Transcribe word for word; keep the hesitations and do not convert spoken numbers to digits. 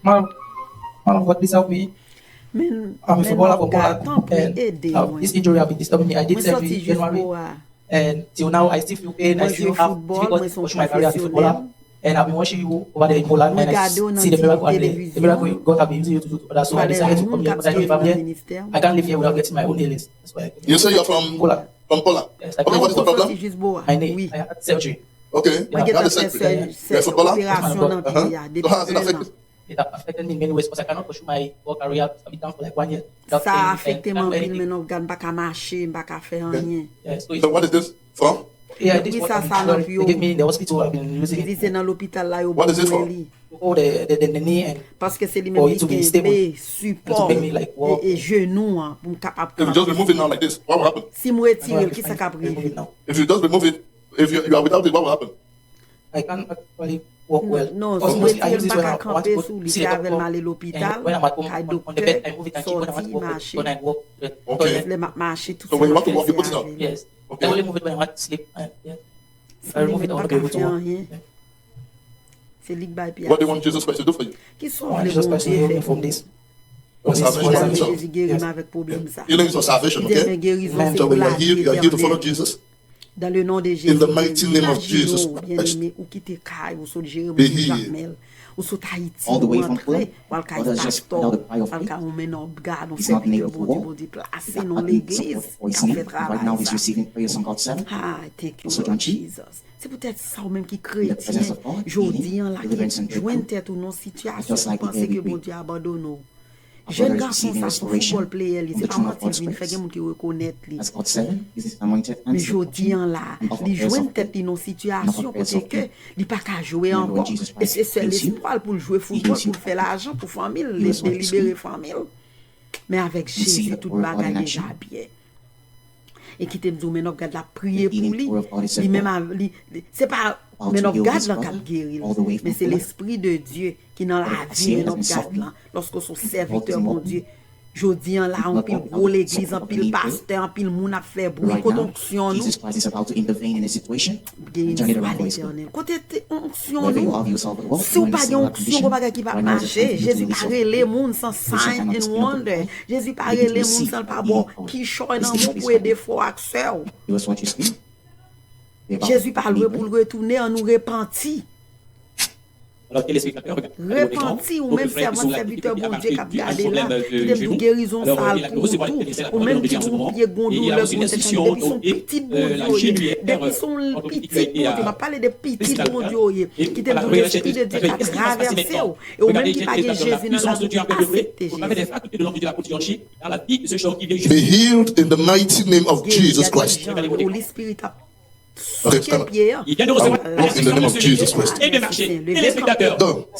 Man, man of God, please help me. Men, I'm a footballer for Poland, and, uh, this injury have been disturbing me. I did surgery January, and till now I still feel pain. I still have difficulty to push my career as a footballer. And I've been watching you over there in Poland, and I see the miracle and the, the miracle God have been using you to do to others. So I decided to come here because I know if I'm here, I can't live here without getting my own healings. That's why I came here. You say you're from Poland? From Poland. Yes, I came from Poland. Okay, what is the problem? My knee, I had surgery. Okay. What is surgery? You're a footballer? Yes, man of God. Uh-huh. So how has it affected? It have affected me in many ways because I cannot pursue my work career. I've been down for like one year without training and can't do anything. Sa afekte m anpil, men non, gad, m pa ka mache, m pa ka fè anyen. Yes, so what is this from? Yeah, this is what I'm wearing. They gave me in the hospital. I've been using it. Li di se nan lopital la yo ban mwen li. What is it for? To hold the, the, the, the knee and for it to be stable. Paske se li menm ki kenbe sipò e, e jenou an pou m kapab kanpe. If you just remove it now like this, what will happen? Si m retire l, kisa k ap rive? If you just remove it, if you, you are without it, what will happen? I can't actually walk well. Non, si m retire l, m pa ka kanpe sou li, se avè l m ale lopital, kay doktè, sòti, mache. Lè m ap mache, tout sa m ap fè, se avè l. Okay. I only move it when I want to sleep. And, yeah. I remove it, I won't be able to walk. Yeah. Se li k bay pye a. What do you want Jesus Christ to do for you? Kisa w vle Bondye fè pou ou? Ou vle Jezi geri m avèk pwoblèm sa? Healing is for salvation, okay? Li di, men gerizon se pou lavi etènèl. Dans le nom de Jésus, imajine w, byeneme, ou kite kay ou, sot Jeremi, sot Jakmèl, ou sot Ayiti, ou antre, w al kay pastè, w al kay yon man of God, yon sèvitè Bondye, Bondye plase nan legliz k ap fè travay sa. Ah, thank you, Lord Jesus. Se poutèt sa, ou menm ki kretyen, jodi an la, ki jwenn tèt ou nan sitiyasyon, ou panse ke Bondye abandone w. Jèn gason sa, se yon football player li ye. Se pa manti, li vin fè gen moun ki rekonèt li. Men jodi an la, li jwenn tèt li nan yon sitiyasyon kote ke li pa ka jwe ankò. E se sèl espwa l pou l jwe foutbòl, pou l fè lajan pou fanmi l, li delibere fanmi l. Men avèk Jezi, tout bagay deja byen. E kite m di w, men n ap gad l ap priye pou li. Li menm, li, li, se pa men n ap gad lan k ap geri l, men se Lespri de Dye ki nan lavi men n ap gad lan. Lòske w se yon sèvitè Bondye, jodi an la, anpil gwo legliz, anpil pastè, anpil moun ap fè bri. Kote onksyon nou? Gen yon espwa letènèl. Kote te onksyon nou? Si w pa gen onksyon, gon bagay ki p ap mache. Jezi pa rele moun san sign and wonder. Jezi pa rele moun san l pa ba w kichòy nan men w pou ede frè w ak sè w. Jezi pa lwe pou l retounen, ann nou repanti. Repanti, ou menm sèvant, sèvitè Bondye k ap gade la, kite m di w gerizon sa al pou ou tou. Ou menm ki gon pye, gon doulè, gon tèt, depi se yon pitit Bondye w ye, depi se yon pitit Bondye, m ap pale de pitit Bondye w ye, kite m di w Lespri de Dye ka travèse w. E ou menm ki pa gen Jezi nan lavi w, asepte Jezi. Be healed in the mighty name of Jesus Christ. Geri, gad jan l ye, o, li spirit ap souke pye an. Walk in the name of Jesus Christ. Leve kanpe. Go.